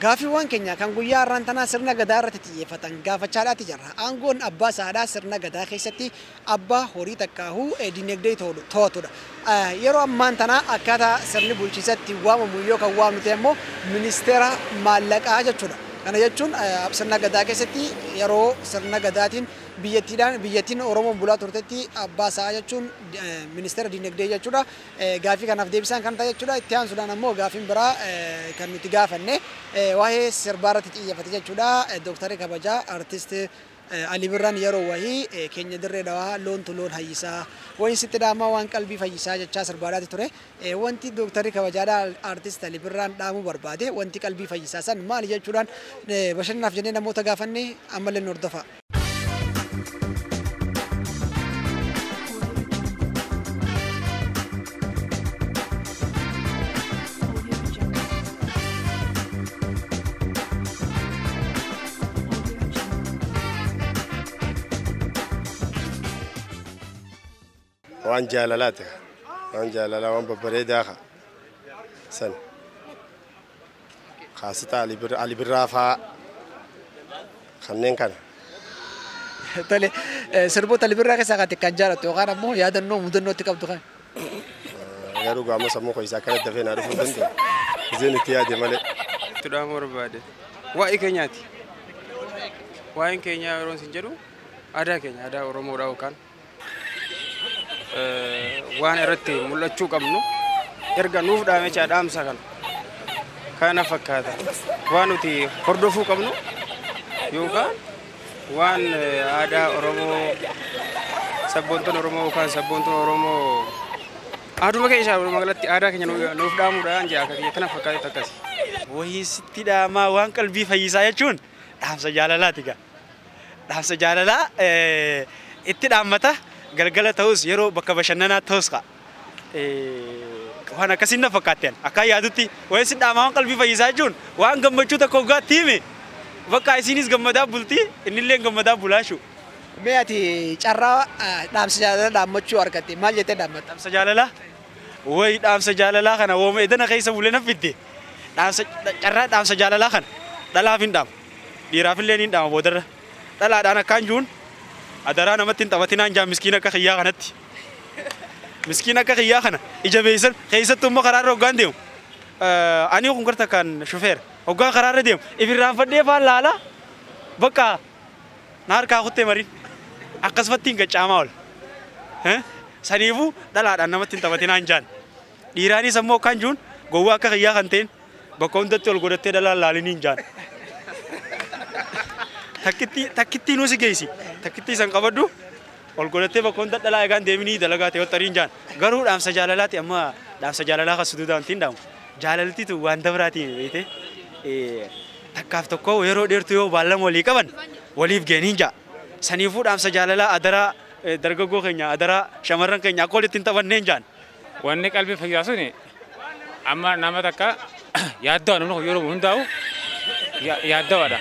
Gaaffiiwwan keenya kan guyyaa har'aan tanaa sirna gadaa irratti xiyyeeffatan gaafachaadhaati jirra. Aangoon abbaa sa'aadhaa sirna gadaa keessatti abbaa horii takkaahuu dinagdee to'atudha. Yeroo ammaan tanaa akkaataa sirni bulchiisatti waamamu yoo kan waamnu ta'e immoo ministeera maallaqaa jechuudha. Kana jechuun sirna gadaa keessatti yeroo sirna gadaatiin biyyattiin Oromoon bulaa turtetti abbaa sa'aa jechuun ministeera dinagdee jechuudha. Gaaffii kanaaf deebisaan kan ta'e jechuudha. Itti aansuudhaan ammoo gaaffiin biraa kan nuti gaafanne waa'ee sirbaa irratti xiyyeeffate jechuudha. Dooktarri kabajaa artist Ali Birraan yeroo wayii keenya dirree dhawaa loontu loon hayyisaa wayin sitti dhaamaa waan qalbii fayyisaa jechaa sirbaadhaati ture. Wanti dooktarri kabajaadhaa artist Ali Birraan dhaamuu barbaade wanti qalbii fayyisaa san maali jechuudhaan bashannanaaf jennee namoota gaafanne ammallee nu hordofa. Waan jaalalaati. Waan jaalalaa waan babbareedaa san. Kaasita Ali Birraa fa'aa kanneen kana. Tole sirboota Ali Birraa keessaa kan jaalattu yookaan ammoo yaadannoo mudannootti qabdu kan. Garuu gaama sammuu keessaa akkana dafee naa dhufuu danda'u. Isheen itti yaade malee. Itti dhaamuu barbaade. Waa'ee keenyaati. Waa'een keenyaa yeroo isin jedhu aadaa keenya aadaa Oromoodhaa yookaan waan irratti mul'achuu qabnu erga nuuf dhaamechaa dhaamsa kana kana fakkaata waan nuti hordofuu qabnu yookaan waan aadaa Oromoo sabboontoon Oromoo yookaan sabboontoon Oromoo aaduma keenya walumaa galatti aadaa keenya nuuf dhaamuudhaan jaa kana fakkaata akkasi. Wayii sitti dhaamaa waan qalbii fayyisaa jechuun dhaamsa jaalalaati gaa. Dhaamsa jaalalaa itti dhaammata. Galgala ta'us yeroo bakka bashannanaa ta'us ka'a. Waan akkasiin na fakkaatteen akka yaadutti wayii si dhaamaa waan qalbii fayyisaa jechuun waan gammachuu tokko hoggaatti hime bakka isinis gammadaa bultii innillee gammadaa bulaashu. Mee ati carraa dhaamsa jaalalaa dhaammachuu argatte maal jettee dhaammatta? Dhaamsa jaalalaa? Wayii dhaamsa jaalalaa kana wooma edana keessa bulee na fidde. Carraa dhaamsa jaalalaa kana dhalaaf hin dhaamu. Dhiiraaf illee hin dhaamu boodarra. Dhalaadhaan akkaan jiruun adaraa namatti hin taphatinaan jaa miskiin akka xiyyaa kanatti. Miskiin akka xiyyaa kana ija beeysan keessattuu immoo karaarra hoggaan deemu. Ani kun garta kan shufeera. Hoggaan karaarra deemu ifirraanfadhee faan laala bakka na harkaa kuttee mariin akkasumatti hin gaccaamaa oola. Saniifuu dhalaadhaan namatti hin taphatinaan jaan. Dhiiraanis ammoo akkaan jiruun gowwaa akka xiyyaa kan ta'een bakka hundatti ol godhattee dhalaan laaliniin jaan. Takkittii nuusi geessi. Takkittii san qabaddu ol godhattee bakka hunda dhalaa eegaan deeminii dalagaa ta'e xariin jaan. Garuu dhaamsa jaalalaati amma dhaamsa jaalalaa kan suduudhaan ittiin dhaamu. Jaalaltiitu waan dabraatiin beekte takkaaf tokko yeroo dheertuu yoo baallama walii qaban waliif geeniin ja'a. Saniifuu dhaamsa jaalalaa adaraa dargaggoo keenya adaraa shamarran keenya akka walitti hin taphanneen jaan. Wanni qalbii fayyaa suni amma nama takka yaaddawaa namni kun yeroo hundaa'u yaaddawaadha.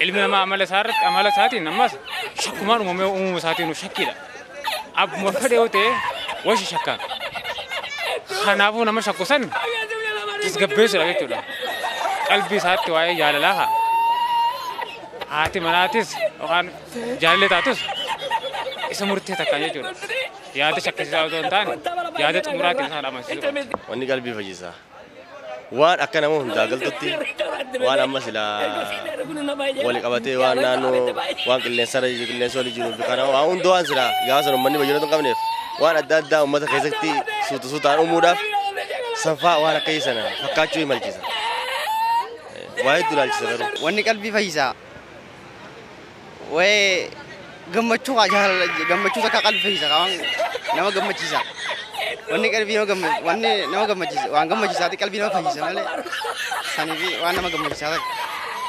Ilmi namaa amala isaarratti amala isaatiin ammas shakkumaan uumamee uumama isaatiin shakkiidha. Abbuma fedhe yoo ta'e washi shakka. Kanaafuu nama shakku san tasgabbeessuudha jechuudha. Qalbii isaatti waa'ee jaalalaa haa. Haati manaatis yookaan jaalallee taatus isa murtee takkaan jechuudha. Yaada shakkisiisaa otoo hin taane yaada xumuraatiin isaan amansiisuu qabdi. Wanni qalbii fayyisaa. Waan akka nama hundaa galtutti waan amma silaa wali qabatee waan naannoo waan qilleensarra qilleensa wali jiru kana waan hundoo waan silaa gaafa sana uummanni bayyanoota hin qabneef waan adda addaa uummata keessatti suuta suutaan uumuudhaaf sanfaa waan akkasii sana fakkaachuu himalchisa. Waa hedduu ilaalchisa garuu. Wanni qalbii fayyisaa waa'ee gammachuu gammachuu takka qalbii fayyisa waan nama gammachiisa. Wanni qalbii nama gammachiisa wanni nama gammachiisa waan gammachiisaati qalbii nama fayyisa malee saniif waan nama gammachiisaa takka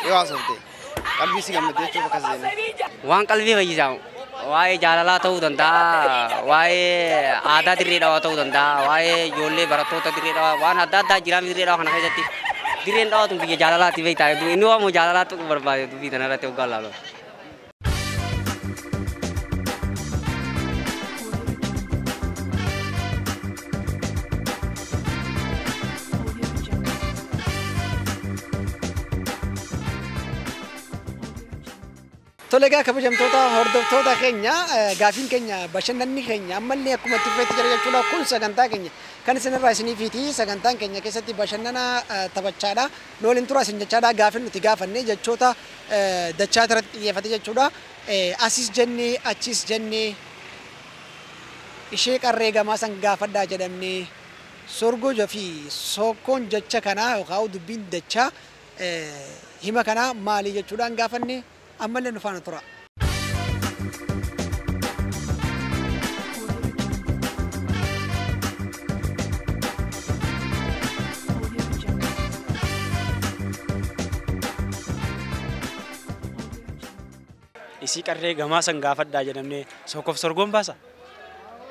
yoo haasofte qalbii si gammadde jechuuf akkas jenna. Waan qalbii fayyisaa Waa'ee jaalalaa ta'uu danda'a, waa'ee aadaa dirree dhawaa ta'uu danda'a, waa'ee ijoollee barattoota dirree dhawaa waan adda addaa jiraam dirree dhawaa kana keessatti. Dirreen dhawaa tun biyya jaalalaatti beektaa inni waamu jaalalaatti barbaade dubbii tana irratti hoggaa laalu. Tole egaa kabajamtoota hordoftoota keenya gaafiin keenya bashannanni keenya ammallee akkuma itti fufetti jira jechuudha. Kun sagantaa keenya kan isinirraa isiniifiiti. Sagantaan keenya keessatti bashannana taphachaadha. Nu waliin turaa isin jechaadha. Gaafiin nuti gaafanne jechoota dachaa irratti xiyyeeffate jechuudha. Asis jennee achis jennee ishee qarree gamaa san gaafadhaa jedhamnee sorgoo fi sokkoon jecha kanaa yookaan dubbiin dachaa hima kanaa maali jechuudhaan gaafanne ammallee nu faana tura. Isii qarree gamaa san gaafadhaa jedhamnee sokkoof sorgoon baasa.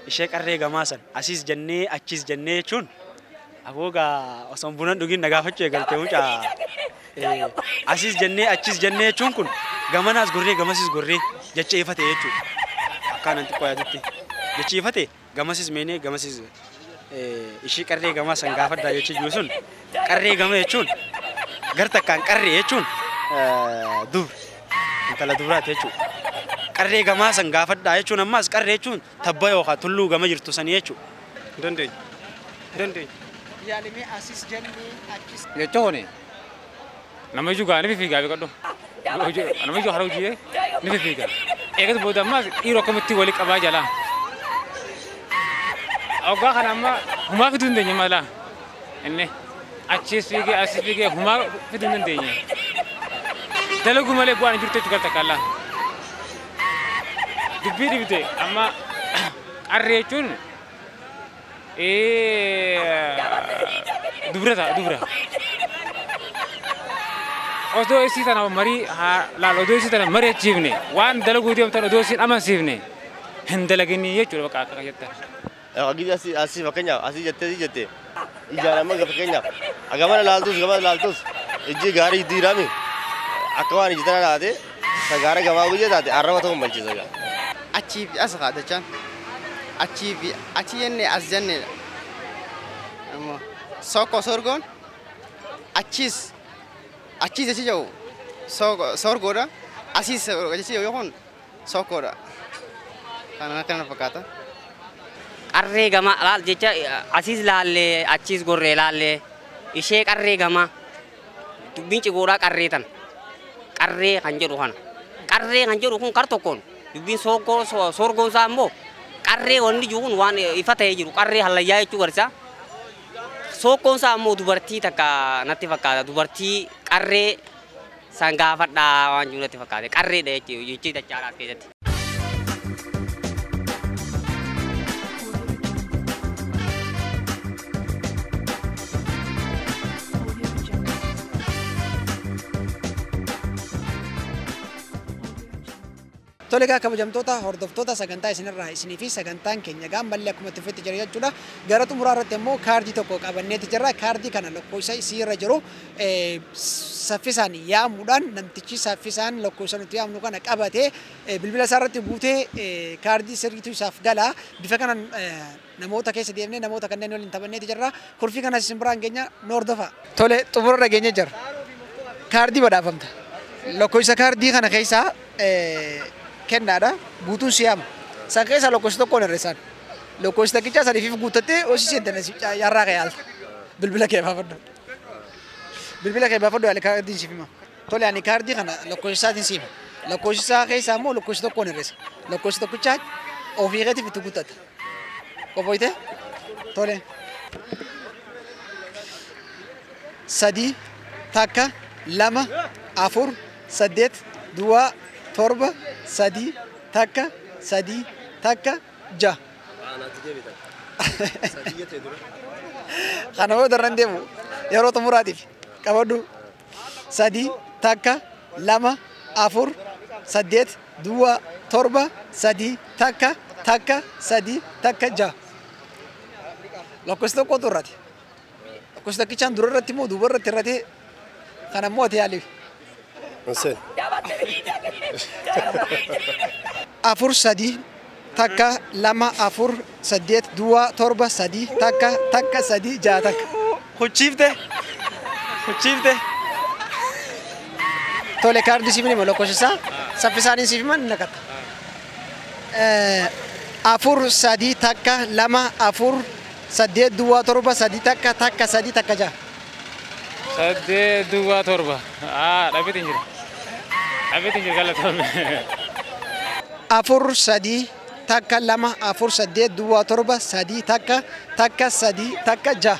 Ishee qarree gamaa san asiis jennee achis jennee jechuun aboogaa osoo buna dhugin na gaafachuu eegalte mucaa. Asiis jennee achis jennee jechuun kun gamanaas gorree gamasis gorree jecha ifate jechuudha. Akkaan xiqqoo yaadutti jechi ifate gamasis meenee gamasis ishii qarree gamaa san gaafadhaa jechi jiru sun qarree gama jechuun gar takkaan qarree jechuun dubra intala dubaraati jechuudha. Qarree gamaa san gaafadhaa jechuun ammaas qarree jechuun tabba yookaan tulluu gama jirtu sanii jechuudha. Dandeenye. Dandeenye. Yaalimee asis jennee achis. Jechuun nama ijuu gaanii fiigaa beekadhu. Nama ijuu hara hojii ni fiigaa. Eegas booda ammaas dhiiroo akkamitti walii qabaa jalaa. Hoggaa kana amma humaa fiduu hin dandeenye mala. Inni achis fiigee asis fiigee humaa fiduu hin dandeenye. Dalaguu malee bu'aan jirtu jechuudha galta. Dubbii dhibde amma qarree jechuun dubra ta'a dubra. Odoo isii tana marii laal odoo isii tana mari'achiifne waan dalaguu deemtan odoo isiin amansiifne hin dalaginii jechuudha bakka akka jettan. Hagii asii fakkeenyaaf asii jettee asii jettee ijaan amma fakkeenyaaf gamana laaltus gamana laaltus ijji gaarii diirami akka waan iji tana taate gaara gamaa guyyaa taate arraba ta'uun malchiisa gaa. Achii fi as haa dachaan achii fi achi jennee as jennee sokko sorgoon achis achis jechi jiru sorgoodha asis jechi jiru kun sokkoodha kana kana fakkaata. Qarree gamaa laal jecha asis laallee achis gorree laallee ishee qarree gamaa dubbiin cigoodhaa qarree tan qarree kan jedhu kana qarree kan jedhu kun kar tokkoon dubbiin sorgoon isaa immoo qarree wanni jiru kun waan ifa ta'ee jiru qarree hallayyaa jechuu garsiisa. Sokkoon isaa immoo dubartii takka natti fakkaata dubartii qarree san gaafadhaa waan jiru natti fakkaata qarreedha jechuudha dachaadhaa as keessatti. Tole egaa kabajamtoota hordoftoota sagantaa isinirraa isinii fi sagantaan keenya egaa ammallee akkuma itti fufetti jira jechuudha. Gara xumuraa irratti immoo kaardii tokko qabanneeti jirra. Kaardii kana lakkoofsa isii irra jiru saffisaan yaamuudhaan namtichi saffisaan lakkoofsa nuti yaamnu kana qabatee bilbila isaa irratti guutee kaardii sirriitu isaaf gala. Bifa kanaan namoota keessa deemnee namoota kanneen waliin taphanneeti jirra. Kurfii kanas isin biraan keenya nu hordofa. Tole xumura irra geenye jirra. Kaardii badhaafamta. Lakkoofsa kaardii kana keessaa kennaadha guutuun si'aama. San keessa lakkoofsa tokkoon hir'isan. Lakkoofsa tokkicha sadiif guuttattee hojii seentanii yarraa kee yaalta. Bilbila kee baafadhu. Bilbila kee baafadhu yaali kaardiin siif hima. Tole ani kaardii kana lakkoofsa isaatiin siif hima. Lakkoofsa isaa keessaa immoo lakkoofsa tokkoon hir'isa. Lakkoofsa tokkicha ofii keetiif itti guuttatta. Qophoyte? Tole. 3 1 2 4 8 2 7 3 1 3 1 6. Kana booda irra hin deemu yeroo xumuraatiif qabadhu 3 1 2 4 8 2 7 3 1 1 3 1 6. Lakkoofsa tokkotu irratti. Lakkoofsa tokkichaan dura irratti immoo duuba irratti irratti kana immoo ati yaali. Hin. 4 3 1 2 4 8 0 7 3 1 1 3 6 1. Hucciifte. Hucciifte. Tole kaardii siif hima lakkoofsa isaa saffisaaniin siif himan naqata. 4 3 1 2 4 8 0 7 3 1 1 3 1 6. 8 0 7. Dhabeetiin jira. Dhabeetiin jira galatoomne. 4 3 1 2 4 8 0 7 3 1 1 3 1 6.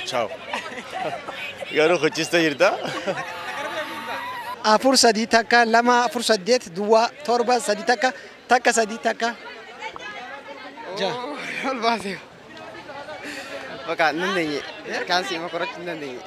Ciao. Garuu hucciiste jirta. 4 3 1 2 4 8 0 7 3 1 1 3 1 6. Ol baasee. Bakka hin dandeenye. Kaan siima qorachuu hin dandeenye.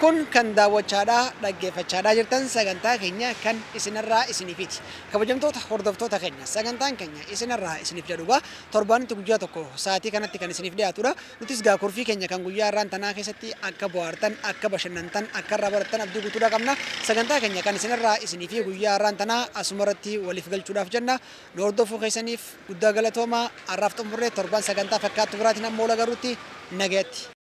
Kun kan daawwachaadhaa dhaggeeffachaadhaa jirtan sagantaa keenya kan isinirraa isiniifiti. Kabajamtoota hordoftoota keenya sagantaan keenya isinirraa isiniif jedhugaa torbaanitti guyyaa tokko sa'aatii kanatti kan isiniif dhiyaatudha. Nutis gaa kurfii keenya kan guyyaa har'aan tanaa keessatti akka bohaartan, akka bashannantan, akka irraa barattan abdii guutuudha qabna. Sagantaa keenya kan isinirraa isiniifi guyyaa har'aan tanaa asumarratti waliif galchuudhaaf jenna. Nu hordofuu keessaniif guddaa galatoomaa. Har'aaf xumurree torban sagantaa fakkaattu biraatiin ammoo wal agarruutti nagaatti.